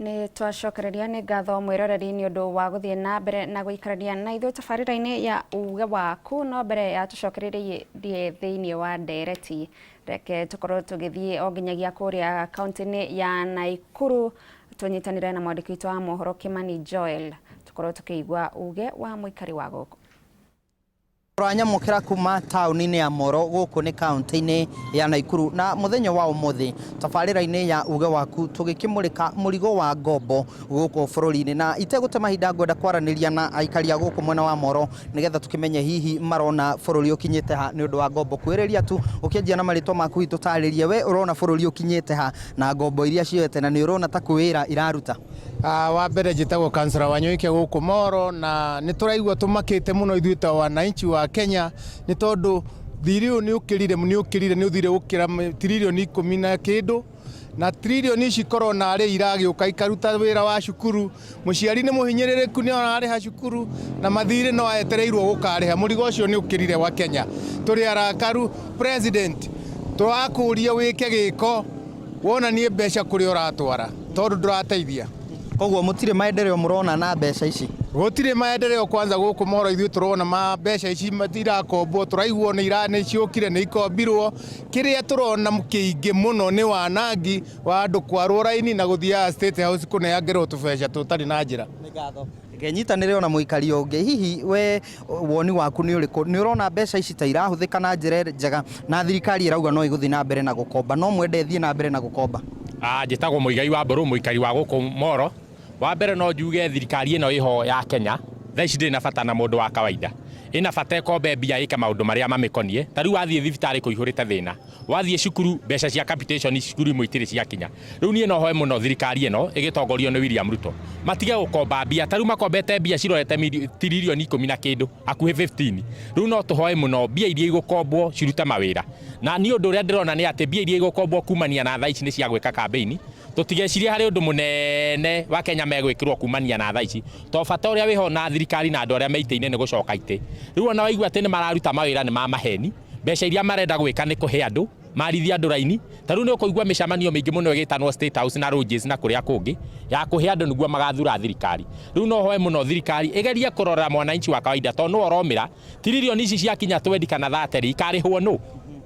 Nĩ twacokereria. Nĩ ngatho mwĩroreri nĩ ũndũ wa gũthiĩ na mbere na gũikarania na ithuĩ tabarĩra-inĩ ya Uge Waku. No mbere ya tũcokererie thĩinĩ wa ndereti, reke tũkorwo tũgĩthiĩ o nginyagia kũrĩa kaunti-inĩ ya Naikuru, tũnyitanĩre na mwandĩki witũ wa mohoro Kimani Joel, tũkorwo tũkĩigua uge wa mũikari wa gũkũ. Tũranyamũkĩra kuma taũni-inĩ ya Moro gũkũ nĩ kaunti-inĩ ya Naikuru, na mũthenya wa ũmũthĩ tabarĩra-inĩ ya Uge Waku tũgĩkĩmũrĩka mũrigo wa ngombo gũkũ bũrũri-inĩ. Na itegũte mahinda, ngwenda kwaranĩria na aikari a gũkũ mwena wa Moro nĩgetha tũkĩmenye hihi marona bũrũri ũkinyĩte ha nĩ ũndũ wa ngombo. Kwĩrĩria tu ũkĩanjia na marĩtwa maku, hihi tũtarĩrie we ũrona bũrũri ũkinyĩte ha na ngombo iria cioete, na nĩ ũrona ta kwĩ wĩra iraruta? Wa mbere njĩtagwo Kansara Wanyoike gũkũ Moro, na nĩ tũraigua tũmakĩte mũno ithuĩ ta wananchi wa Kenya, nĩ tondũ thirĩ ũyũ nĩ ũkĩrire, nĩ ũkĩrire, nĩ ũthire gũkĩra tiririoni 10 na kĩndũ, na tiririoni ici korwo narĩ iragĩũka ikaruta wĩra wa cukuru. Mũciari nĩ mũhinyĩrĩrĩku, nĩ ararĩha cukuru na mathirĩ no etereirwo gũkarĩha. Mũrigo ũcio nĩ ũkĩrire wa Kenya. Tũrĩ arakaru. President, tũrakũria wĩke gĩko, wonanie mbeca kũrĩa ũratwara, tondũ ndũrateithia. Koguo mũtirĩ maendeleo mũrona na mbeca ici? Gũtirĩ maendeleo. Kwanza gũkũ Moro ithuĩ tũrona ma mbeca ici irakombwo, tũraiguo nĩ ciũkire, nĩ ikombirwo. Kĩrĩa tũrona kĩingĩ mũno nĩ wanangi wa andũ kwarwo raini na gũthiaga State House kũneangerwo tũbeca tũtarĩ na njĩra. Ngenyitanĩre ona mũikari ũngĩ. Hihi we woni waku nĩ ũrĩkũ? Nĩ ũrona mbeca ici ta irahũthĩka na njĩra njega, na thirikari ĩrauga no ĩgũthiĩ na mbere na gũkomba, no mwende ĩthiĩ na mbere na gũkomba? Njĩtagwo Mũigai wa Mbũrũ, mũikari wa gũkũ Moro. Wa mbere no njuge thirikari ĩno ĩho ya Kenya thaa ici ndĩrĩ na bata na mũndũ wa kawaida. Ĩna bata ĩkombe mbia ĩke maũndũ marĩa mamĩkoniĩ. Ta rĩu wathiĩ thibitarĩ kũihũrĩte thĩna. Wathiĩ cukuru, mbeca cia capitation cukuru imwe itirĩ ciakinya. Rĩu niĩ no hoe mũno thirikari ĩno ĩgĩtongorio nĩ William Ruto matige gũkomba mbia. Ta rĩu makombete mbia cirorete tiririoni 10 na kĩndũ, hakuhĩ 15. Rĩu no tũhoe mũno mbia iria igũkombwo cirute mawĩra. Na niĩ ũndũ ũrĩa ndĩrona nĩ atĩ mbia iria igũkombwo kumania na thaa ici nĩ cia gwĩka kambĩini. Tũtigecirie harĩ ũndũ mũnene wa Kenya megwĩkĩrwo kumania na thaa ici, tondũ bata ũrĩa wĩho na thirikari na andũ arĩa me itĩ-inĩ nĩ gũcoka itĩ. Rĩu ona waigua atĩ nĩ mararuta mawĩra nĩ ma maheni. Mbeca iria marenda gwĩka nĩ kũhe andũ, marithie andũ raini. Ta rĩu nĩ ũkũigua mĩcemanio mĩingĩ mũno ĩgĩtanwo State House na lodges na kũrĩa kũngĩ ya kũhe andũ nĩguo magathura thirikari. Rĩu no hoe mũno thirikari ĩgerie kũrora mwananchi wa kawaida tondũ nĩwe ũromĩra. Tiririoni ici ciakinya twendi kana thate rĩ, ikarĩhwo nũ?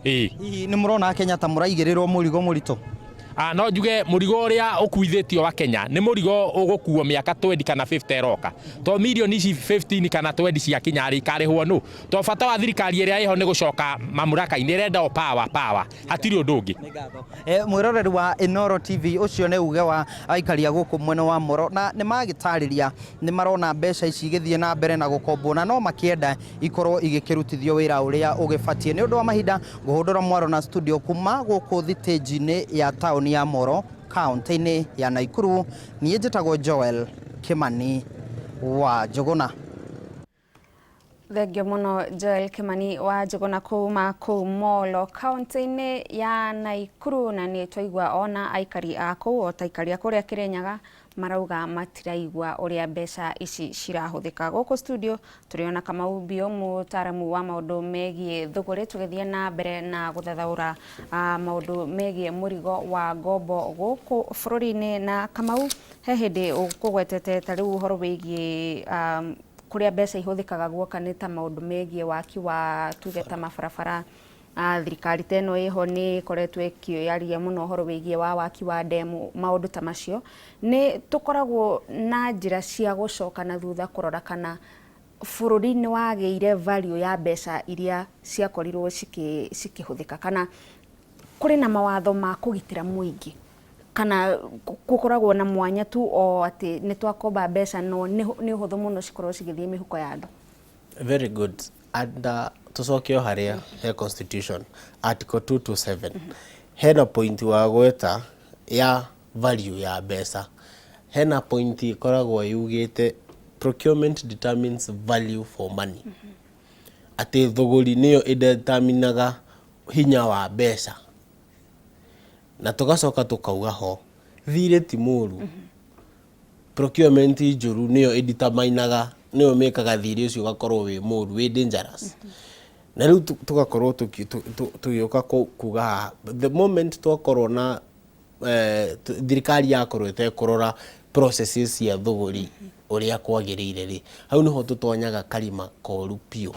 Ĩĩ. Hihi nĩ mũrona Kenya ta mũraigĩrĩrwo mũrigo mũritũ? No njuge mũrigo ũrĩa ũkuithĩtio wa Kenya nĩ mũrigo ũgũkuo mĩaka twendi kana 50 ĩroka. Tondũ mirioni ici 15 kana twendi ciakinya rĩ, ikarĩhwo nũ? Tondũ bata wa thirikari ĩrĩa ĩho nĩ gũcoka mamlaka-inĩ, ĩrenda o power, power, hatirĩ ũndũ ũngĩ. Mwĩroreri wa Inooro TV, ũcio nĩ uge wa aikari a gũkũ mwena wa Moro, na nĩ magĩtarĩria nĩ marona mbeca ici igĩthiĩ na mbere na gũkombwo, na no makĩenda ikorwo igĩkĩrutithio wĩra ũrĩa ũgĩbatiĩ. Nĩ ũndũ wa mahinda, ngũhũndũra mwaro na studio kuma gũkũ thitĩnji-inĩ ya taũni ya Moro, kaunti-inĩ ya Naikuru. Niĩ njĩtagwo Joel Kimani wa Njũgũna. Thengio mũno Joel Kimani wa Njũgũna kuma kũu Molo, kaunti-inĩ ya Naikuru. Na nĩ twaigua ona aikari a kũu, o ta aikari a kũrĩa Kĩrĩnyaga, marauga matiraigua ũrĩa mbeca ici cirahũthĩka. Gũkũ studio tũrĩ ona Kamau Mbio, mũtaramu wa maũndũ megiĩ thũgũrĩ, tũgĩthiĩ na mbere na gũthathaũra maũndũ megiĩ mũrigo wa ngombo gũkũ bũrũri-inĩ. Na Kamau, he hĩndĩ ũkũgwetete ta rĩu ũhoro wĩgiĩ kũrĩa mbeca ihũthĩkaga guoka nĩ ta maũndũ megiĩ waki wa tuge ta mabarabara. Thirikari ta ĩno ĩho nĩ ĩkoretwo ĩkĩaria mũno ũhoro wĩgiĩ wa waki wa ndemu, maũndũ ta macio. Nĩ tũkoragwo na njĩra cia gũcoka na thutha kũrora kana bũrũri nĩ wagĩire value ya mbeca iria ciakorirwo cikĩhũthĩka, kana kũrĩ na mawatho ma kũgitĩra mũingĩ, kana gũkoragwo na mwanya tu o atĩ nĩ twakomba mbeca no nĩ ũhũthũ mũno cikorwo cigĩthiĩ mĩhuko ya andũ? Very good. And tucoke o harĩa he constitution article 227, hena point wa gweta ya value ya mbeca. Hena point ĩkoragwo yugĩte procurement determines value for money, atĩ thũgũri nĩyo ĩdeterminaga hinya wa mbeca. Na tũgacoka tũkauga ho thirĩ ti mũru, procurement njũru nĩyo ĩdeterminaga, nĩyo mĩkaga thirĩ ũcio ũgakorwo wĩ mũru, wĩ dangerous. Na rĩu tũgakorwo tũgĩũka kuga haha, the moment twakorwo na thirikari yakorwo ĩtekũrora Processes cia thũgũri ũrĩa kwagĩrĩire rĩ, hau nĩho tũtonyaga karima koru biũ,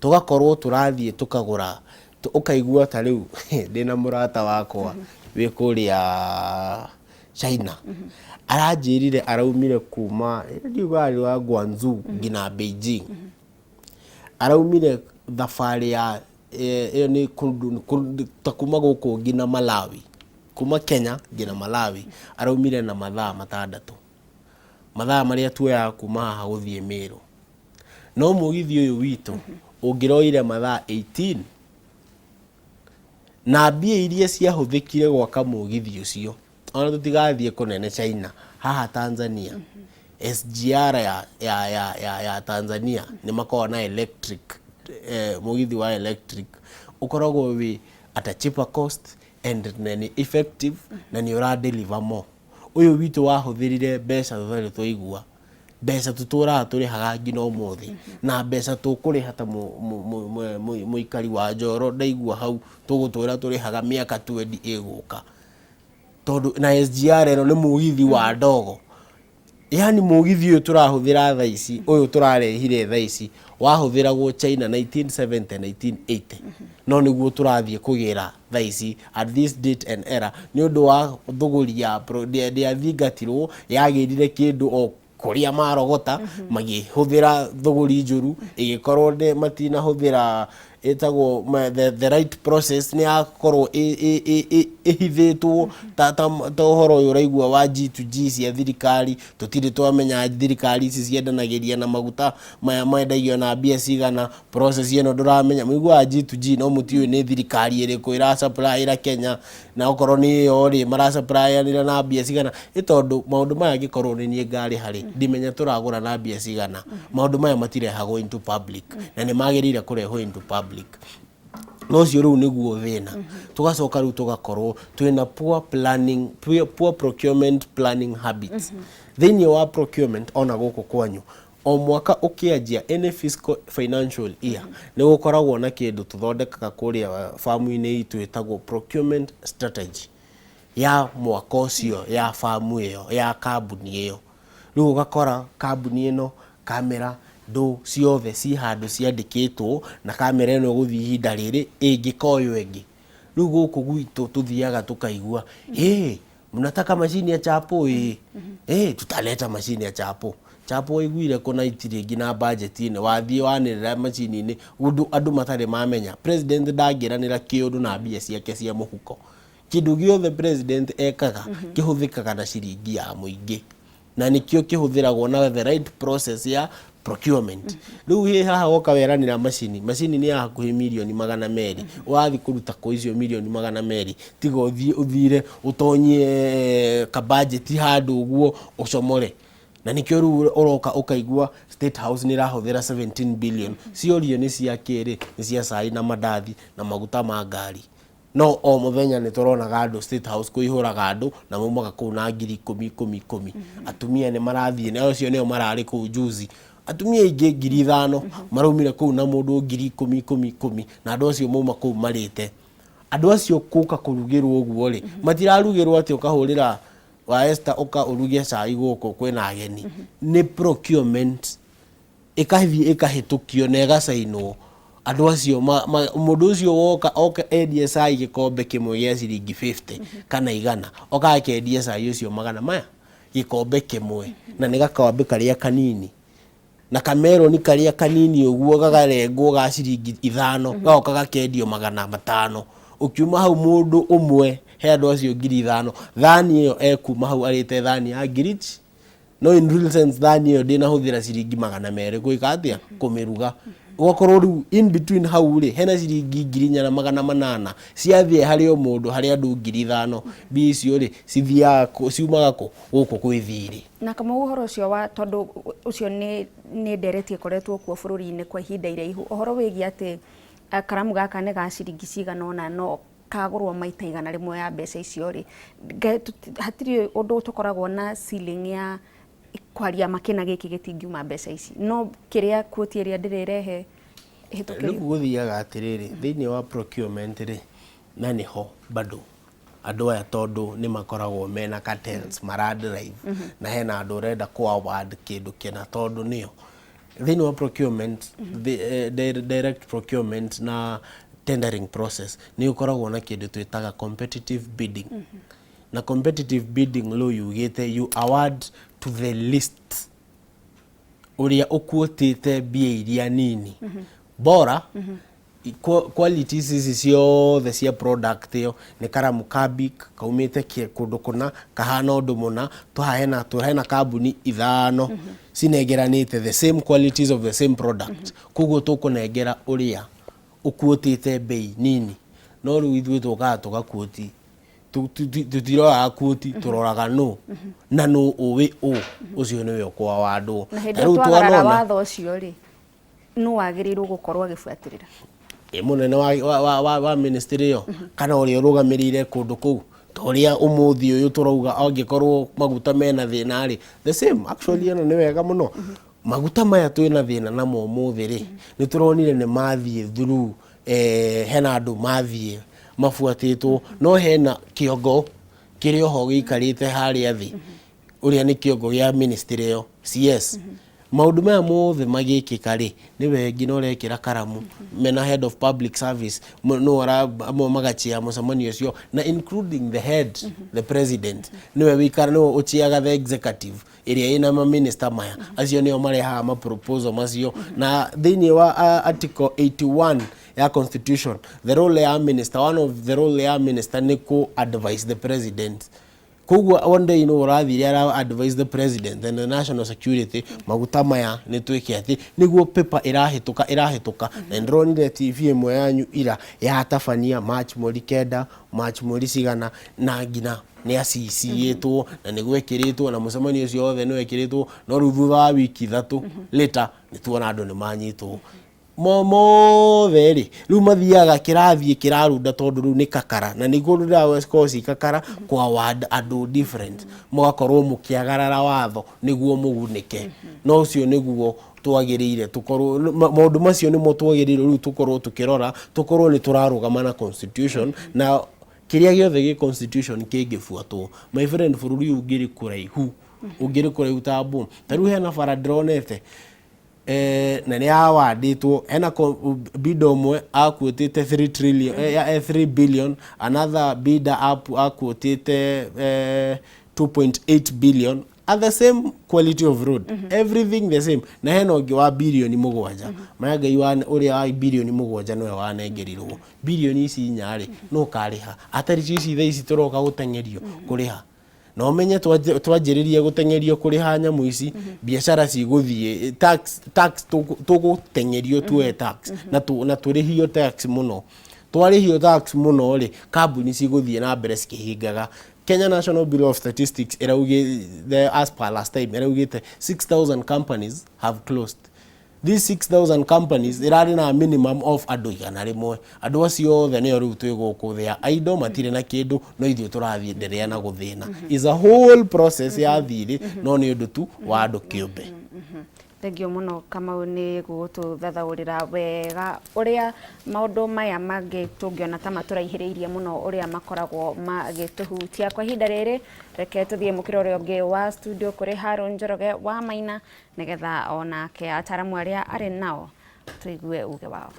tũgakorwo tũrathiĩ tũkagũra, ũkaigua ta rĩu ndĩna mũrata wakwa wĩ kũrĩa China, aranjĩrire araumire kuma, ndiuga arĩ wa Guangzhou nginya Beijing, araumire thabarĩ ya ĩyo nĩ kũndũ ta kuma gũkũ nginya Malawi, kuma Kenya nginya Malawi, araumire na mathaa 6, mathaa marĩa tuoyaga kuma haha gũthiĩ Meru. No mũgithi ũyũ witũ ũngĩroire mathaa 18, na mbia iria ciahũthĩkire gwaka mũgithi ũcio, ona tũtigathiĩ kũnene China, haha Tanzania, SGR ya Tanzania nĩ makoragwo na electric, mũgithi wa electric ũkoragwo wĩ at a cheaper cost and na nĩ effective na nĩ ũra deliver more. Ũyũ witũ wahũthĩrire mbeca tũtarĩ twaigua, mbeca tũtũraga tũrĩhaga nginya ũmũthĩ, na mbeca tũkũrĩha ta mũikari wa Njoro, ndaigua hau tũgũtũra tũrĩhaga mĩaka 20 ĩgũka, tondũ na SGR ĩno nĩ mũgithi wa ndogo. Yani mũgithi ũyũ tũrahũthĩra thaa ici, ũyũ tũrarehire thaa ici, wahũthĩragwo China 1970, 1980, no nĩguo tũrathiĩ kũgĩra thaa ici at this date and era, nĩ ũndũ wa thũgũri ya ndĩathingatirwo, yagĩrire kĩndũ o kũrĩa marogota, magĩhũthĩra thũgũri njũru, ĩgĩkorwo matinahũthĩra ĩtagwo the right process, nĩ yakorwo ĩhithĩtwo ta ũhoro ũyũ ũraigua wa G2G cia thirikari. Tũtirĩ twamenya thirikari ici ciendanagĩria na maguta maya mendagio na mbia cigana. Process ĩno ndũramenya, mũiguaga G2G no mũtiũĩ nĩ thirikari ĩrĩkũ ĩrasupplyĩra Kenya, na okorwo nĩ ĩyo rĩ, marasupply na mbia cigana, ĩ tondũ maũndũ maya angĩkorwo nĩ niĩ ngarĩha rĩ, ndimenya tũragũra na mbia cigana. Maũndũ maya matirehagwo into public na nĩ magĩrĩire kũrehwo into public. No ũcio rĩu nĩguo thĩna. Tũgacoka rĩu tũgakorwo twĩna poor planning, poor procurement planning habits thĩinĩ wa procurement. Ona gũkũ kwanyu o mwaka ũkĩanjia, any fiscal financial year, nĩ gũkoragwo na kĩndũ tũthondekaga kũrĩa famu-inĩ itũ ĩtagwo procurement strategy ya mwaka ũcio, ya famu ĩyo, ya kambuni ĩyo. Rĩu ũgakora kambuni ĩno kamera ndũ ciothe ci handũ ciandĩkĩtwo, na kamera ĩno ĩgũthiĩ ihinda rĩrĩ ĩngĩka ũyũ ĩngĩ. Rĩu gũkũ gwitũ tũthiaga tũkaigua, "Ĩ mnataka mashini ya chapo? Ĩ ĩ tutaleta mashini ya chapo." Chapo waiguire kũna itirĩ nginya budget-inĩ, wathiĩ wanĩrĩra macini-inĩ ũndũ andũ matarĩ mamenya. President ndangĩranĩra kĩũndũ na mbia ciake cia mũhuko. Kĩndũ gĩothe president ekaga kĩhũthĩkaga na ciringi ya mũingĩ, na nĩkĩo kĩhũthĩragwo na the right process ya procurement. Rĩu hĩ haha woka weranĩra macini, macini nĩ ya hakuhĩ mirioni 200, ũrathiĩ kũruta kũ icio mirioni 200? Tiga ũthiĩ ũthire ũtonyie kabajeti handũ ũguo ũcomore. Na nĩkĩo rĩu ũroka ũkaigua State House nĩ ĩrahũthĩra 17 billion. Ciorio nĩ cia kĩrĩ? Nĩ cia cai na mandathi na maguta ma ngari. No o mũthenya nĩ tũronaga andũ State House kũihũraga andũ na maumaga kũu na ngiri ikũmi ikũmi ikũmi. Atumia nĩ marathiĩ na acio nĩo mararĩ kũu juzi, atumia aingĩ 5,000 maraumire kũu na mũndũ ngiri ikũmi ikũmi ikũmi, na andũ acio mauma kũu marĩte. Andũ acio kũka kũrugĩrwo ũguo rĩ, matirarugĩrwo atĩ ũkahũrĩra wa Esther ũka ũruge cai gũkũ kwĩna ageni. Nĩ procurement ĩkathiĩ ĩkahĩtũkio na ĩgacainwo. Andũ acio mũndũ ũcio woka oka endie cai gĩkombe kĩmwe gĩa ciringi 50 kana 100, oka akendia cai ũcio magana maya gĩkombe kĩmwe, na nĩ gakombe karĩa kanini na kameroni karĩa kanini ũguo gakarengwo ga ciringi 5, gagoka gakendio 500. Ũkiuma hau mũndũ ũmwe he andũ acio 5,000, thani ĩyo ekuma hau arĩte thani ya ngiri ici, no in real sense thani ĩyo ndĩnahũthĩra ciringi 200 gwĩka atĩa? Kũmĩruga. Ũgakorwo rĩu in between hau rĩ, hena ciringi 4,800 ciathiĩ harĩ o mũndũ, harĩ andũ 5,000. Mbia icio rĩ, cithiaga kũ? Ciumaga kũ? Gũkũ kwĩ thirĩ. Na Kamau, ũhoro ũcio wa tondũ ũcio nĩ ndereti ĩkoretwo kuo bũrũri-inĩ kwa ihinda iraihu, ũhoro wĩgiĩ atĩ karamu gaka nĩ ga ciringi cigana ũna no kagũrwo maita 100 ya mbeca icio rĩ, hatirĩ ũndũ tũkoragwo na ceiling ya kwaria makĩna gĩkĩ gĩtingiuma mbeca ici, no kĩrĩa quote ĩrĩa ndĩrĩrehe ĩhĩtũkĩrio? Rĩu gũthiaga atĩrĩrĩ, thĩinĩ wa procurement rĩ, na nĩho bado Andũ aya tondũ nĩ makoragwo mena cartels mara drive na hena andũ ũrenda kũ award kĩndũ kĩna tondũ nĩo thĩinĩ wa procurement, the, direct procurement na tendering process, nĩ ũkoragwo na kĩndũ twĩtaga competitive bidding. Na competitive bidding law yugĩte you award to the least, ũrĩa ũkuotĩte mbia iria nini bora qualities ici ciothe cia product ĩyo. Nĩ karamu ka Bic kaumĩte kũndũ kũna kahana ũndũ mũna, tũhahena tũhena kambuni ithano cinengeranĩte the same qualities of the same product, koguo tũkũnengera ũrĩa ũkuotĩte mbei nini. No rĩu ithuĩ tũkaga tũgakuoti, tũtiroraga quote, tũroraga nũ na nũ ũĩ ũ ũcio nĩwe ũkũawardwo. Na hĩndĩ ĩyo twagarara watho ũcio rĩ, nũ wagĩrĩirwo gũkorwo agĩbuatĩrĩra? Ĩ mũnene wa ministry ĩyo kana ũrĩa ũrũgamĩrĩire kũndũ kũu, ta ũrĩa ũmũthĩ ũyũ tũrauga angĩkorwo maguta mena thĩna rĩ, the same actually. Ĩno nĩ wega mũno. Maguta maya twĩna thĩna namo ũmũthĩ rĩ, nĩ tũronire nĩ mathiĩ through, hena andũ mathiĩ mabuatĩtwo, no hena kĩongo kĩrĩ oho gĩikarĩte harĩa thĩ, ũrĩa nĩ kĩongo gĩa ministry ĩyo, CS. Maũndũ maya mothe magĩkĩka rĩ, nĩwe nginya ũrekĩra karamu mena head of public service, no amwe magachia mũcemanio ũcio, na including the head, the president, nĩwe wĩikara, nĩwe ũchiaga the executive ĩrĩa ĩna maminista maya. Acio nĩo marehaga ma proposal macio. Na thĩinĩ wa article 81 ya constitution, the role ya minister, one of the role ya minister nĩ ku advise the president. Koguo one day no ũrathire ara advise the president and the national security, maguta maya nĩ twĩke atĩ nĩguo paper ĩrahĩtũka ĩrahĩtũka. Na ndĩronire TV ĩmwe yanyu ira yatabania March mweri 9, March mweri cigana, na nginya nĩ aciciyĩtwo na nĩ gwekĩrĩtwo na mũcemanio ũcio wothe nĩ wekĩrĩtwo. No rĩu thutha wa wiki 3 later nĩ tuona andũ nĩ manyitwo mothe rĩ. Rĩu mathiaga kĩrathiĩ kĩrarunda tondũ rĩu nĩ kakara, na nĩguo ndĩrakorwo ci kakara kwa ward andũ different, mũgakorwo mũkĩagarara watho nĩguo mũgunĩke. No ũcio nĩguo twagĩrĩire tũkorwo, maũndũ macio nĩmo twagĩrĩire rĩu tũkorwo tũkĩrora, tũkorwo nĩ tũrarũgama na constitution, na kĩrĩa gĩothe gĩ constitution kĩngĩbuatwo, my friend, bũrũri ũyũ ũngĩrĩ kũraihu, ũngĩrĩ kũraihu ta boom. Ta rĩu hena bara ndĩronete, na nĩ awardĩtwo, hena bidder ũmwe akuĩtĩte 3 trillion, 3 billion, another bidder akuĩtĩte 2.8 billion at the same quality of road, everything the same, na hena ũngĩ wa birioni 7. Maya ngai wa ũrĩa wa birioni 7 nĩwe wanengerirwo birioni ici 4 rĩ, no karĩha atarĩ cio ici thaa ici tũroka gũteng'erio kũrĩha. Na ũmenye twanjĩrĩria gũteng'erio kũrĩha nyamũ ici, biacara cigũthiĩ tax, tũgũteng'erio tuoe tax na tũrĩhio tax mũno. Twarĩhio tax mũno rĩ, kambuni cigũthiĩ na mbere cikĩhingaga. Kenya National Bureau of Statistics ĩraugĩ, as per last time, ĩraugĩte 6000 companies have closed. These 6000 companies ĩrarĩ na minimum of andũ 100. Andũ acio othe nĩo rĩu twĩ gũkũ thĩ ya idle, matirĩ na kĩndũ, no ithuĩ tũrathiĩ nderea na gũthĩna. Is a whole process ya thirĩ, no nĩ ũndũ tu wa andũ kĩũmbe. Thengiũ mũno, Kamau, nĩ gũgũtũthathaũrĩra wega ũrĩa maũndũ maya mangĩ tũngĩona ta matũraihĩrĩirie mũno ũrĩa makoragwo magĩtũhutia. Kwa ihinda rĩrĩ, reke tũthiĩ mũkĩra ũrĩa ũngĩ wa studio kũrĩ Haron Njoroge wa Maina, nĩgetha onake ataramu arĩa arĩ nao tũigue uge wao.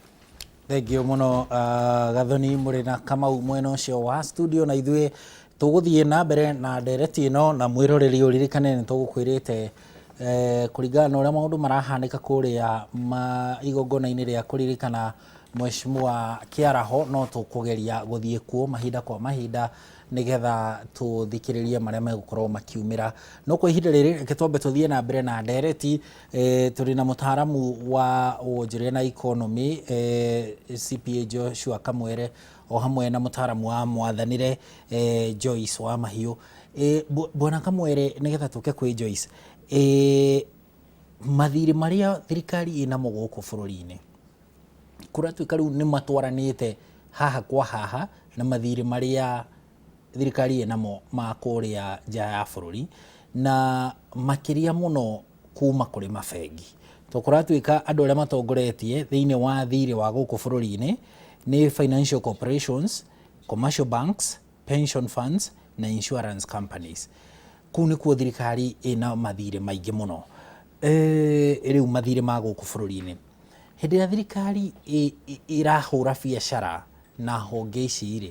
Thengiũ mũno, Gathoni mũrĩ na Kamau mwena ũcio wa studio, na ithuĩ tũgũthiĩ na mbere na ndereti ĩno. Na mwĩroreri, ũririkane nĩ tũgũkwĩrĩte, kũringana na ũrĩa maũndũ marahanĩka kũrĩa igongona-inĩ rĩa kũririkana Mheshimiwa Kĩaraho, no tũkũgeria gũthiĩ kuo mahinda kwa mahinda nĩgetha tũthikĩrĩrie marĩa megũkorwo makiumĩra. No kwa ihinda rĩrĩ, reke twambe tũthiĩ na mbere na ndereti. Tũrĩ na mũtaaramu wa wonjoria na economy, CPA Joshua Kamwere, o hamwe na mũtaaramu wa mwathanĩre, Joyce wa Mahiũ. Bwana Kamwere, nĩgetha tũke kwĩ Joyce, mathirĩ marĩa thirikari ĩnamo gũkũ bũrũri-inĩ kũratuĩka rĩu nĩ matwaranĩte haha kwa haha na mathirĩ marĩa thirikari ĩnamo ma kũrĩa nja ya bũrũri, na makĩria mũno kuma kũrĩ mabengi, to kũratuĩka andũ arĩa matongoretie thĩinĩ wa thirĩ wa gũkũ bũrũri-inĩ nĩ financial corporations, commercial banks. Pension funds na insurance companies. Kũu nĩkuo thirikari ĩna mathirĩ maingĩ mũno. Rĩu mathirĩ ma gũkũ bũrũri-inĩ. Hĩndĩ ĩrĩa thirikari ĩrahũra biacara na honge ici rĩ,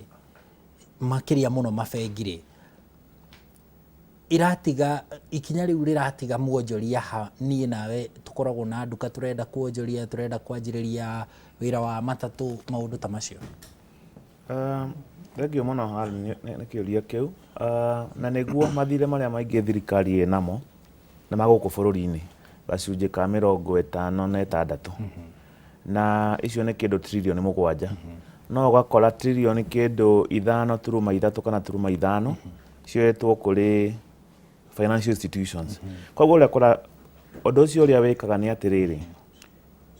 makĩria mũno mabengi rĩ, ĩratiga ikinya rĩu rĩratiga mwonjoria ha niĩ nawe tũkoragwo na nduka tũrenda kuonjoria, tũrenda kwanjĩrĩria wĩra wa matatũ, maũndũ ta macio? Thengiũ mũno Allen nĩ kĩũria kĩu. Na nĩguo mathirĩ marĩa maingĩ thirikari ĩnamo nĩ ma gũkũ bũrũri-inĩ, gacunjĩ ka 56. Na icio nĩ kĩndũ 7 trillion. No ũgakora kĩndũ 5.3 kana 5.5 cioetwo kũrĩ financial institutions. Koguo ũrĩa kũra ũndũ ũcio ũrĩa wĩkaga nĩ atĩrĩrĩ,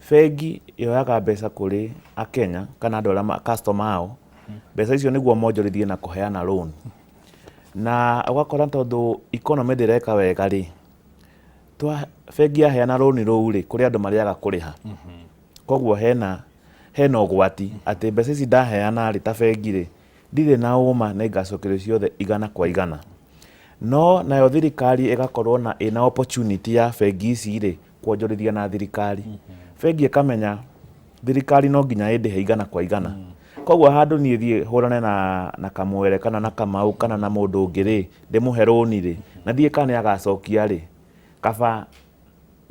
bengi yoyaga mbeca kũrĩ akenya kana andũ arĩa customer ao, mbeca icio nĩguo monjorithie na kũheana loan. Na ũgakora tondũ economy ndĩreka wega rĩ, bengi yaheana loan rũu rĩ, kũrĩ andũ marĩaga kũrĩha. Koguo hena ũgwati atĩ mbeca ici ndaheana rĩ, ta bengi rĩ, ndirĩ na ũma nĩ ngacokerio ciothe 100%. No nayo thirikari ĩgakorwo na ĩna opportunity ya bengi ici rĩ kuonjorithia na thirikari. Bengi ĩkamenya thirikari no nginya ĩndĩhe 100%. Koguo handũ niĩ thiĩ hũrane na Kamwere kana na Kamau kana na mũndũ ũngĩ rĩ, ndĩmũhe rũni rĩ, na ndiĩ kana nĩ agacokia rĩ, kaba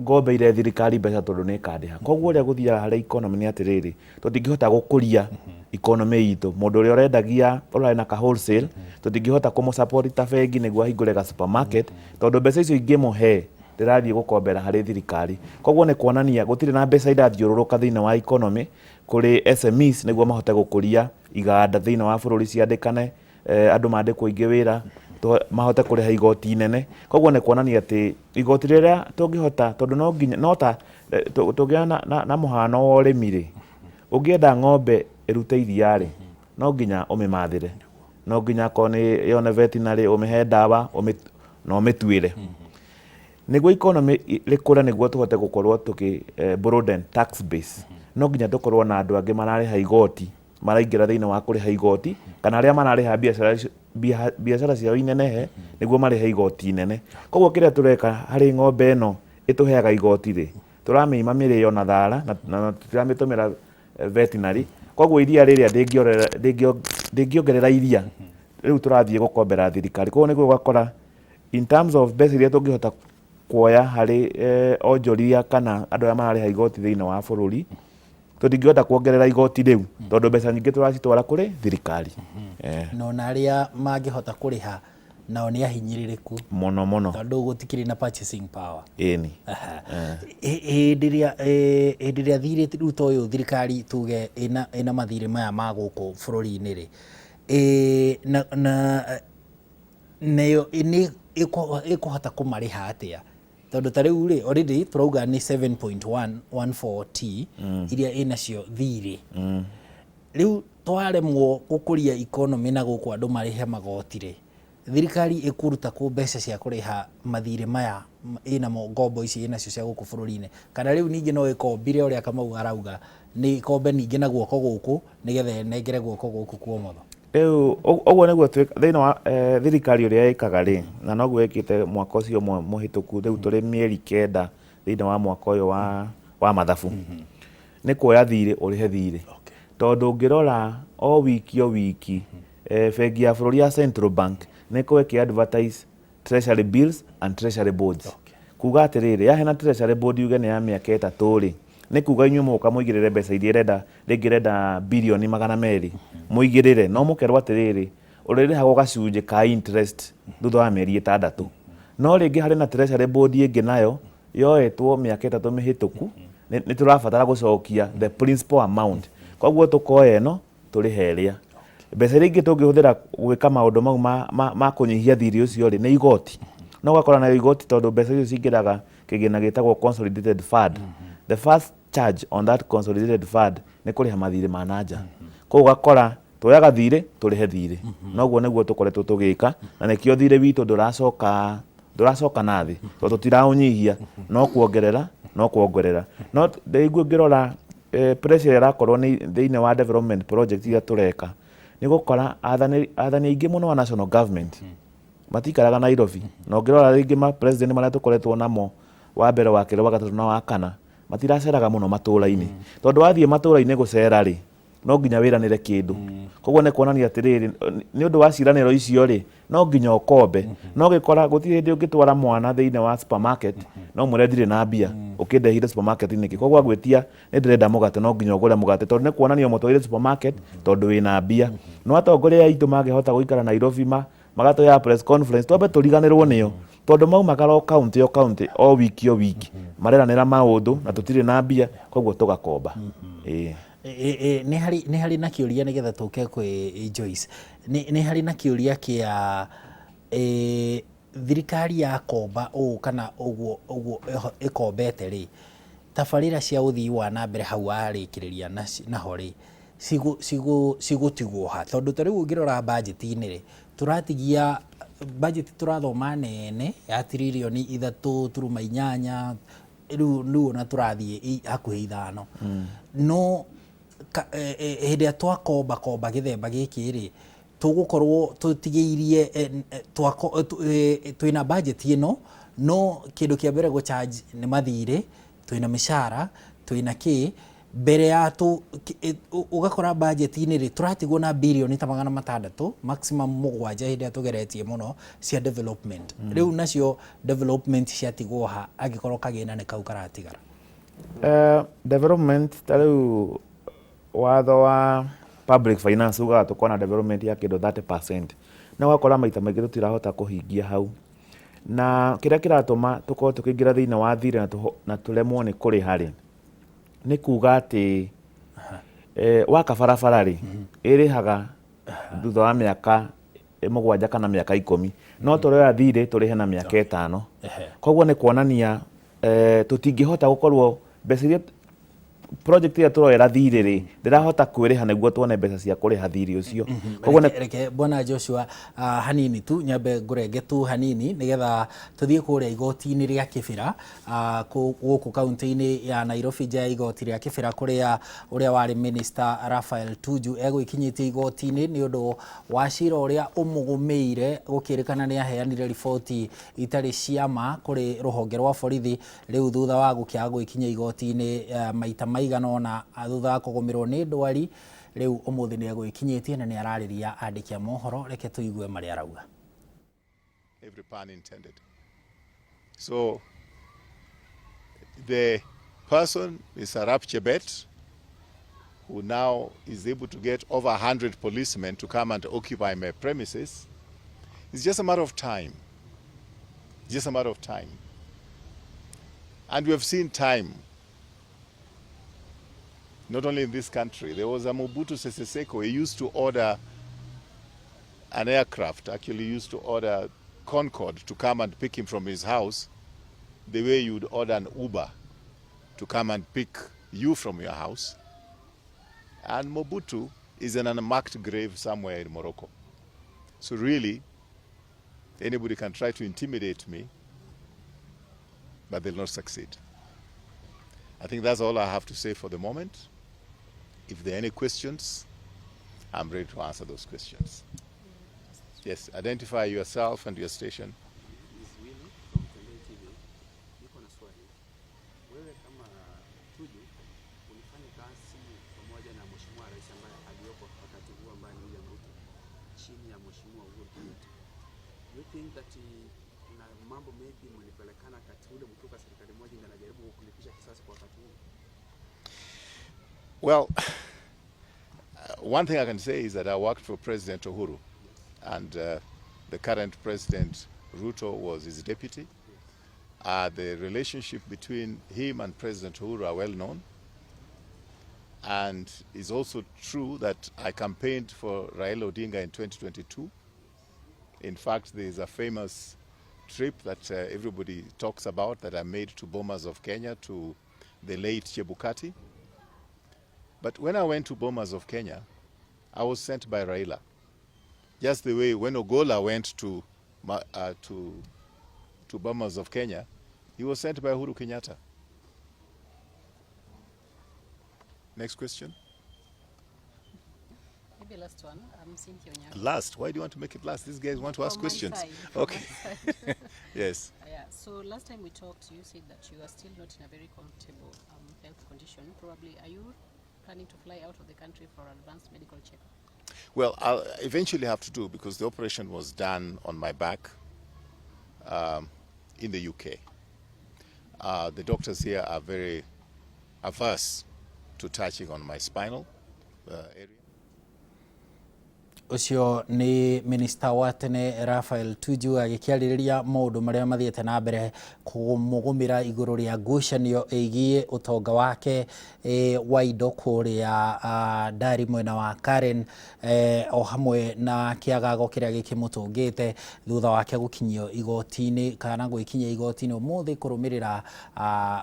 ngombeire thirikari mbeca tondũ nĩ ĩkandĩha. Koguo ũrĩa gũthiaga harĩ economy nĩ atĩrĩrĩ, tũtingĩhota gũkũria economy itũ. Mũndũ ũrĩa ũrendagia, ũrarĩ na ka wholesale, tũtingĩhota kũmũ support ta bengi nĩguo ahingũre ga supermarket, tondũ mbeca icio ingĩmũhe ndĩrathiĩ gũkombera harĩ thirikari. Koguo nĩ kuonania gũtirĩ na mbeca irathiũrũrũka thĩinĩ wa economy kũrĩ SMEs nĩguo mahote gũkũria iganda thĩinĩ wa bũrũri, ciandĩkane, andũ mandĩkwo aingĩ wĩra, mahote kũrĩha igoti inene. Koguo nĩ kuonania atĩ igoti rĩrĩa tũngĩhota, tondũ no nginya no ta tũngĩoya na mũhano wa ũrĩmi rĩ, ũngĩenda ng'ombe ĩrute iria rĩ, no nginya ũmĩmathĩre, no nginya akorwo nĩ yone veterinary, ũmĩhe ndawa na ũmĩtuĩre nĩguo economy rĩkũre, nĩguo tũhote gũkorwo tũkĩ broaden tax base. No nginya tũkorwo na andũ angĩ mararĩha igoti, maraingĩra thĩinĩ wa kũrĩha igoti, kana arĩa mararĩha biacara ciao inenehe nĩguo marĩhe igoti inene. Koguo kĩrĩa tũreka harĩ ng'ombe ĩno ĩtũheaga igoti rĩ, tũramĩima mĩrĩo na thara na tũtiramĩtũmĩra veterinary. Koguo iria rĩrĩa ndĩngĩongerera iria rĩu, tũrathiĩ gũkombera thirikari. Koguo nĩguo ũgakora in terms of mbeca iria tũngĩhota kuoya harĩ onjoria kana andũ arĩa mararĩha igoti thĩinĩ wa bũrũri, tũtingĩhota kuongerera igoti rĩu tondũ mbeca nyingĩ tũracitwara kũrĩ thirikari. Na ona arĩa mangĩhota kũrĩha nao nĩ ahinyĩrĩrĩku. Mũno mũno. Tondũ gũtikĩrĩ na purchasing power. Ĩni. Hĩndĩ ĩrĩa thirĩ rĩu ta ũyũ thirikari tuge ĩna mathirĩ maya ma gũkũ bũrũri-inĩ rĩ, na nayo nĩ ĩkũhota kũmarĩha atĩa? Tondũ ta rĩu rĩ, already tũrauga nĩ 7.114 T iria ĩnacio thirĩ. Rĩu twaremwo gũkũria economy na gũkũ andũ marĩhe magoti rĩ, thirikari ĩkũruta kũ mbeca cia kũrĩha mathirĩ maya ĩnamo, ngombo ici ĩnacio cia gũkũ bũrũri-inĩ? Kana rĩu ningĩ no ĩkombire, ũrĩa Kamau arauga, nĩ ĩkombe ningĩ na guoko gũkũ nĩgetha ĩnengere guoko gũkũ kwa ũmotho? Rĩu ũguo nĩguo thĩinĩ wa thirikari ũrĩa ĩkaga rĩ, na noguo ĩkĩte mwaka ũcio ũmwe mũhĩtũku. Rĩu tũrĩ mĩeri 9 thĩinĩ wa mwaka ũyũ wa mathabu, nĩ kuoya thirĩ ũrĩhe thirĩ, tondũ ũngĩrora o wiki o wiki, bengi ya bũrũri ya Central Bank nĩ ĩkoragwo ĩkĩ advertise treasury bills and treasury bonds. Kuga atĩrĩrĩ, yaheana treasury bond yuge nĩ ya mĩaka 3 rĩ, nĩ kuga inyuĩ mũgũka mũigĩrĩre mbeca iria ĩrenda. Rĩngĩ ĩrenda 200 birioni mũigĩrĩre, no mũkerwo atĩrĩrĩ, ũrĩrĩhagwo gacunjĩ ka interest thutha wa mĩeri 6. No rĩngĩ harĩ na treasury bond ĩngĩ nayo yoetwo mĩaka 3 mĩhĩtũku, nĩ tũrabatara gũcokia the principal amount. Koguo tũkoya ĩno tũrĩhe ĩrĩa. Mbeca iria ingĩ tũngĩhũthĩra gwĩka maũndũ mau ma kũnyihia thirĩ ũcio rĩ, nĩ igoti. No ũgakora nayo igoti, tondũ mbeca icio cingĩraga kĩgĩna gĩtagwo consolidated fund, the first charge on that consolidated fund nĩ kũrĩha mathirĩ ma nanja. Koguo ũgakora tuoyaga thirĩ tũrĩhe thirĩ. Noguo nĩguo tũkoretwo tũgĩka, na nĩkĩo thirĩ witũ ndũracoka na thĩ, tondũ tũtiraũnyihia, no kuongerera no kuongerera. No rĩngĩ ũngĩrora pressure ĩrakorwo nĩ thĩinĩ wa development project iria tũreka. Nĩ gũkora athani athani aingĩ mũno a national government matikaraga Nairobi. Na ũngĩrora rĩngĩ ma president marĩa tũkoretwo namo, wa mbere, wa kerĩ, wa gatatũ na wa kana, matiraceraga mũno matũra-inĩ, tondũ wathiĩ matũra-inĩ gũcera rĩ, no nginya wĩranĩre kĩndũ. Koguo nĩ kuonania atĩrĩrĩ, nĩ ũndũ wa ciĩranĩro icio rĩ, no nginya ũkombe. No gĩkora gũtirĩ hĩndĩ ũngĩtwara mwana thĩinĩ wa supermarket no mwĩre ndirĩ na mbia, ũkĩndehire supermarket nĩkĩ? Koguo agwĩtia nĩ ndĩrenda mũgate, no nginya ũgũre mũgate, tondũ nĩ kuonania ũmũtwarire supermarket tondũ wĩna mbia. No atongoria aitũ mangĩhota gũikara Nairobi ma magatũheaga press conference, twambe tũriganĩrwo nĩo, tondũ maumagara o county o county, o wiki o wiki, mareranĩra maũndũ na tũtirĩ na mbia, koguo tũgakomba. Ĩĩ. Nĩ harĩ na kĩũria nĩgetha tũke kwĩ Joyce. Nĩ harĩ na kĩũria kĩa thirikari yakomba ũũ kana ũguo ũguo ĩkombete rĩ, tabarĩra cia ũthii wa na mbere hau warĩkĩrĩria naho rĩ, cigũtigwo ha? Tondũ ta rĩu ũngĩrora bajeti-inĩ rĩ, tũratigia bajeti tũrathoma nene ya 3.8 tiririoni, rĩu ona tũrathiĩ hakuhĩ 5, no hĩndĩ ĩrĩa twakomba komba gĩthemba gĩkĩ rĩ, tũgũkorwo tũtigĩirie twĩna bajeti ĩno, no kĩndũ kĩa mbere gũ charge nĩ mathirĩ, twĩna mĩcara, twĩna kĩ mbere ya ũgakora bajeti-inĩ rĩ, tũratigwo na birioni ta 600, maximum 7, hĩndĩ ĩrĩa tũgeretie mũno cia development. Rĩu nacio development ciatigwo ha angĩkorwo kagĩna nĩ kau karatigara? Development ta rĩu watho wa public finance ugaga tũkorwo na development ya kĩndũ 30%, na ũgakora maita maingĩ tũtirahota kũhingia hau, na kĩrĩa kĩratũma tũkorwo tũkĩingĩra thĩinĩ wa thirĩ na tũremwo nĩ kũrĩha rĩ, nĩ kuga atĩ waka barabara rĩ, ĩrĩhaga thutha wa mĩaka 7 kana mĩaka 10, no tũroya thirĩ tũrĩhe na mĩaka 5. Koguo nĩ kuonania tũtingĩhota gũkorwo mbeca iria project ĩrĩa tũroera thirĩ rĩ, ndĩrahota kwĩrĩha nĩguo tuone mbeca cia kũrĩha thirĩ ũcio. Koguo Reke bwana Joshua, hanini tu nyambe ngũrenge tu hanini nĩgetha tũthiĩ kũrĩa igoti-inĩ rĩa Kĩbĩra, gũkũ kaunti-inĩ ya Nairobi, nja ya igoti rĩa Kĩbĩra, kũrĩa ũrĩa warĩ minister Raphael Tuju egũikinyĩtie igoti-inĩ nĩ ũndũ wa cira ũrĩa ũmũgũmĩire, gũkĩrĩkana nĩ aheanire riboti itarĩ cia ma kũrĩ rũhonge rwa borithi. Rĩu thutha wa gũkĩaga gwĩkinyia igoti-inĩ maita maigana ũna thutha wa kũgũmĩrwo nĩ ndwari, rĩu ũmũthĩ nĩ egwĩkinyĩtie na nĩ ararĩria andĩki a mohoro. Reke tũigue marĩa arauga. Every pun intended. So the person is Arap Chebet, who now is able to get over 100 policemen to come and occupy my premises. It's just a matter of time. Just a matter of time. And we have seen time, not only in this country. There was a Mobutu Sese Seko. He used to order an aircraft, actually used to order Concorde to come and pick him from his house, the way you'd order an Uber to come and pick you from your house. And Mobutu is in an unmarked grave somewhere in Morocco. So really, anybody can try to intimidate me, but they'll not succeed. I think that's all I have to say for the moment. If there are any questions, I'm ready to answer those questions. Yes, identify yourself and your station. Is Willy from Tembei TV. Niko na swali. Wewe kama Tuju ulifanya kazi pamoja na Mheshimiwa Rais ambaye aliyoko wakati huu ambaye ni William Ruto chini ya Mheshimiwa Uhuru Kenyatta. Do you think that kuna mambo maybe mlipelekana wakati ule mkiwa kwa serikali moja ndio anajaribu kulipisha kisasi kwa wakati huu? Well, one thing I can say is that I worked for President Uhuru, and the current President Ruto was his deputy. The relationship between him and President Uhuru are well known. And it's also true that I campaigned for Raila Odinga in 2022. In fact, there is a famous trip that everybody talks about that I made to Bomas of Kenya to the late Chebukati. But when I went to Bomas of Kenya, I was sent by Raila. Just the way when Ogola went to Bomas of Kenya, he was sent by Uhuru Kenyatta. Next question. Maybe last one. I'm Cynthia Onyango. Last, why do you want to make it last? These guys want to ask From my questions. side, from Okay. my side. Yes. Yeah, so last time we talked, you said that you are still not in a very comfortable health condition. Probably, are you planning to fly out of the country for advanced medical checkup? Well, I'll eventually have to do, because the operation was done on my back in the UK. The doctors here are very averse to touching on my spinal area. Ũcio nĩ minista wa tene Raphael Tuju agĩkĩarĩrĩria maũndũ marĩa mathiĩte na mbere kũmũgũmĩra igũrũ rĩa ngucanio ĩgiĩ ũtonga wake wa indo kũrĩa Ndari mwena wa Karen, o hamwe na kĩagago kĩrĩa gĩkĩmũtũngĩte thutha wake gũkinyio igoti-inĩ kana gwĩkinyia igoti-inĩ ũmũthĩ kũrũmĩrĩra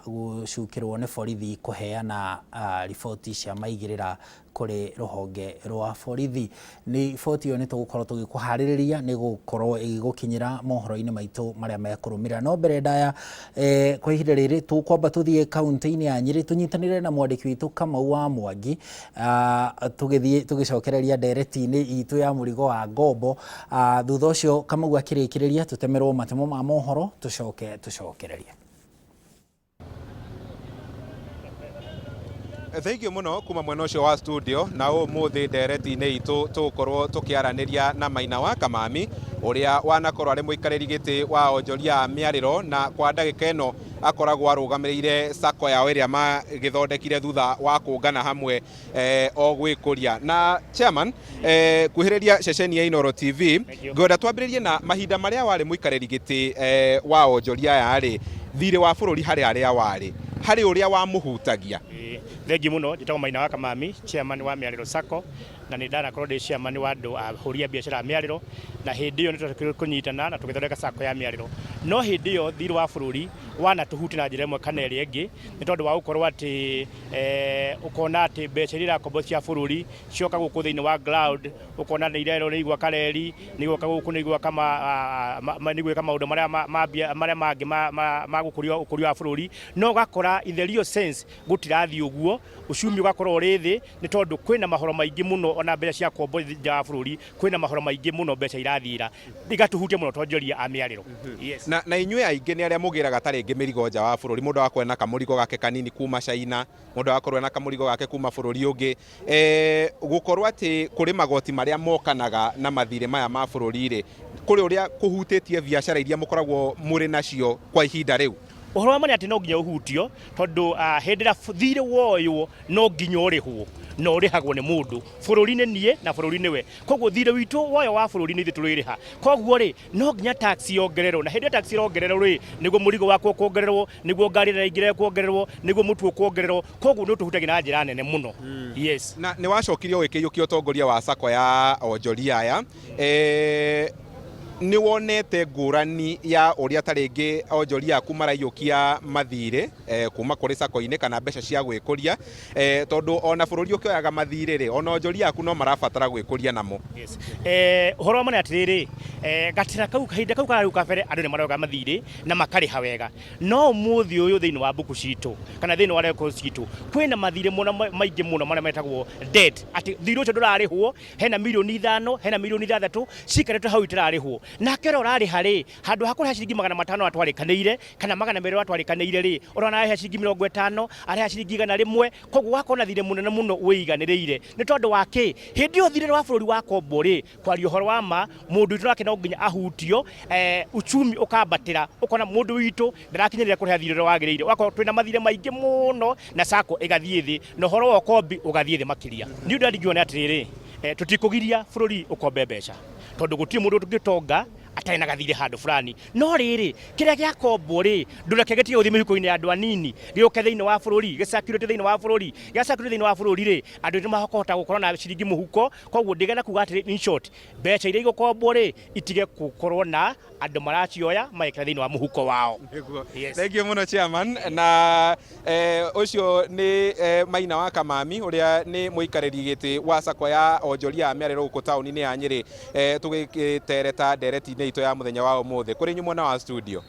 gũcukĩrwo nĩ borithi kũheana riboti cia maigĩrĩra kũrĩ rũhonge rwa borithi. Nĩ riboti ĩyo nĩ tũgũkorwo tũgĩkũharĩrĩria nĩ gũkorwo ĩgĩgũkinyĩra mohoro-inĩ maitũ marĩa mekũrũmĩrĩra. No mbere ndaya, kwa ihinda rĩrĩ tũkwamba tũthiĩ kaunti-inĩ ya Nyĩrĩ tũnyitanĩre na mwandĩki witũ Kamau wa Mwangi, tũgĩthiĩ tũgĩcokereria ndereti-inĩ itũ ya mũrigo wa ngombo. Thutha ũcio Kamau akĩrĩkĩrĩria tũtemerwo matemo ma mohoro tũcoke tũcokererie. Thank you muno kuma mwena ũcio wa studio. Na ũmũthĩ ndereti-inĩ itũ tũgũkorwo tũkĩaranĩria na Maina wa Kamami, ũrĩa wanakorwo arĩ mũikarĩri gĩtĩ wa onjoria a mĩarĩro, na kwa ndagĩka ĩno akoragwo arũgamĩrĩire sacco yao ĩrĩa magĩthondekire thutha wa kũngana hamwe o gwĩkũria. Na chairman, kuhĩrĩria ceceni ya Inooro TV, ngwenda twambĩrĩrie na mahinda marĩa warĩ mũikarĩri gĩtĩ wa onjoria aya rĩ, thirĩ wa bũrũri harĩ arĩa warĩ harĩ ũrĩa wamũhutagia. Thengi muno. Njĩtagwo Maina wa Kamami, chairman wa Mĩarĩro Sacco, na nĩ ndanakorwo ndĩ chairman wa andũ ahũri a biacara a Mĩarĩro, na hĩndĩ ĩyo nĩ twacokire kũnyitana na tũgĩthondeka sacco ya Mĩarĩro. No hĩndĩ ĩyo thirĩ wa bũrũri wanatũhutia na njĩra ĩmwe kana ĩrĩa ĩngĩ, nĩ tondũ wa gũkorwo atĩ ũkona atĩ mbeca iria irakombo cia bũrũri cioka gũkũ thĩinĩ wa ground, ũkona nĩ irerwo nĩ igwaka reri, nĩ igwaka gũkũ, nĩ igwaka nĩ igwĩka maũndũ marĩa marĩa mangĩ ma gũkũria ũkũria wa bũrũri, no ũgakora in the real sense gũtirathiĩ ũguo. Uchumi ũgakorwo ũrĩ thĩ nĩ tondũ kwĩna mahoro maingĩ mũno, ona mbeca cia kombo nja wa bũrũri kwĩna mahoro maingĩ mũno, mbeca irathiĩra igatũhutia mũno tonjoria a Mĩarĩro. Yes. Na inyuĩ aingĩ nĩ arĩa mũgĩraga ta rĩngĩ mĩrigo nja wa bũrũri, mũndũ agakorwo ena kamũrigo gake kanini kuma China, mũndũ agakorwo ena kamũrigo gake kuma bũrũri ũngĩ, gũkorwo atĩ kũrĩ magoti marĩa mokanaga na mathirĩ maya ma bũrũri rĩ, kũrĩ ũrĩa kũhutĩtie biacara iria mũkoragwo mũrĩ nacio kwa ihinda rĩu? Ũhoro wa ma nĩ atĩ no nginya ũhutio, tondũ hĩndĩ ĩrĩa thirĩ woywo no nginya ũrĩhwo, na ũrĩhagwo nĩ mũndũ bũrũri nĩ niĩ na bũrũri nĩwe. Koguo thirĩ witũ woyo wa bũrũri nĩ ithuĩ tũrĩrĩha, koguo rĩ no nginya tax yongererwo, na hĩndĩ ĩrĩa tax ĩrongererwo rĩ, nĩguo mũrigo wakwa ũkuongererwo, nĩguo ngari ĩrĩa ĩraingĩra ĩkuongererwo, nĩguo mũtu ũkuongererwo, koguo nĩ ũtũhutagia na njĩra nene mũno. Yes. Na nĩ wacokire ũgĩkĩiyũkia ũtongoria wa sacco ya onjoria aya, nĩ wonete ngũrani ya ũrĩa ta rĩngĩ onjoria aku maraiyũkia mathirĩ kuma kũrĩ sacco-inĩ kana mbeca cia gwĩkũria, tondũ ona bũrũri ũkĩoyaga mathirĩ rĩ, ona onjoria aku no marabatara gwĩkũria namo? Yes. Ũhoro wa ma nĩ atĩrĩrĩ, gatĩra kau kahinda kau kararĩ kabere andũ nĩ maroga mathirĩ na makarĩha wega, no ũmũthĩ ũyũ thĩinĩ wa mbuku citũ kana thĩinĩ wa records citũ kwĩna mathirĩ mũno maingĩ mũno marĩa metagwo debt, atĩ thirĩ ũcio ndũrarĩhwo, hena mirioni 5, hena mirioni 6 cikarĩte hau itararĩhwo. Nake ũrĩa ũrarĩha rĩ, handũ ha kũrĩha ciringi 500 atwarĩkanĩire kana 200 atwarĩkanĩire rĩ, ũrona ararĩha ciringi 50, arĩha ciringi 100. Koguo wakorwo na thirĩ mũnene mũno wĩiganĩrĩire. Nĩ tondũ wa kĩ? Hĩndĩ ĩyo thirĩ wa bũrũri wakombwo rĩ, kwaria ũhoro wa ma, mũndũ witũ nake no nginya ahutio, uchumi ũkambatĩra, ũkona mũndũ witũ ndarakinyĩrĩra kũrĩha thirĩ ũrĩa wagĩrĩire, ũgakorwo twĩna mathirĩ maingĩ mũno na sacco ĩgathiĩ thĩ na ũhoro wa ũkombi ũgathiĩ thĩ makĩria. Niĩ ũndũ ũrĩa ndingiuga nĩ atĩrĩrĩ, tũtikũgiria bũrũri ũkombe mbeca, tondũ gũtirĩ mũndũ ũngĩtonga atarĩ na gathirĩ handũ fulani, no rĩrĩ kĩrĩa gĩakombwo rĩ, ndũreke gĩtige gũthiĩ mĩhuko-inĩ ya andũ anini, gĩũke thĩinĩ wa bũrũri, gĩcirculate thĩinĩ wa bũrũri. Gĩacirculate thĩinĩ wa bũrũri rĩ, andũ aitũ makahota gũkorwo na ciringi mũhuko. Koguo ndĩgenda kuga atĩrĩ, in short, mbeca iria igũkombwo rĩ, itige gũkorwo na andũ maracioya magekĩra thĩinĩ wa mũhuko wao. Yes. Thank you mũno, chairman. Na ũcio nĩ Maina wa Kamami, ũrĩa nĩ mũikarĩri gĩtĩ wa sacco ya onjoria a mĩarĩro gũkũ taũni-inĩ ya Nyĩrĩ, tũgĩtereta ndereti-inĩ itũ ya mũthenya wa ũmũthĩ. Kũrĩ inyuĩ mwena wa studio.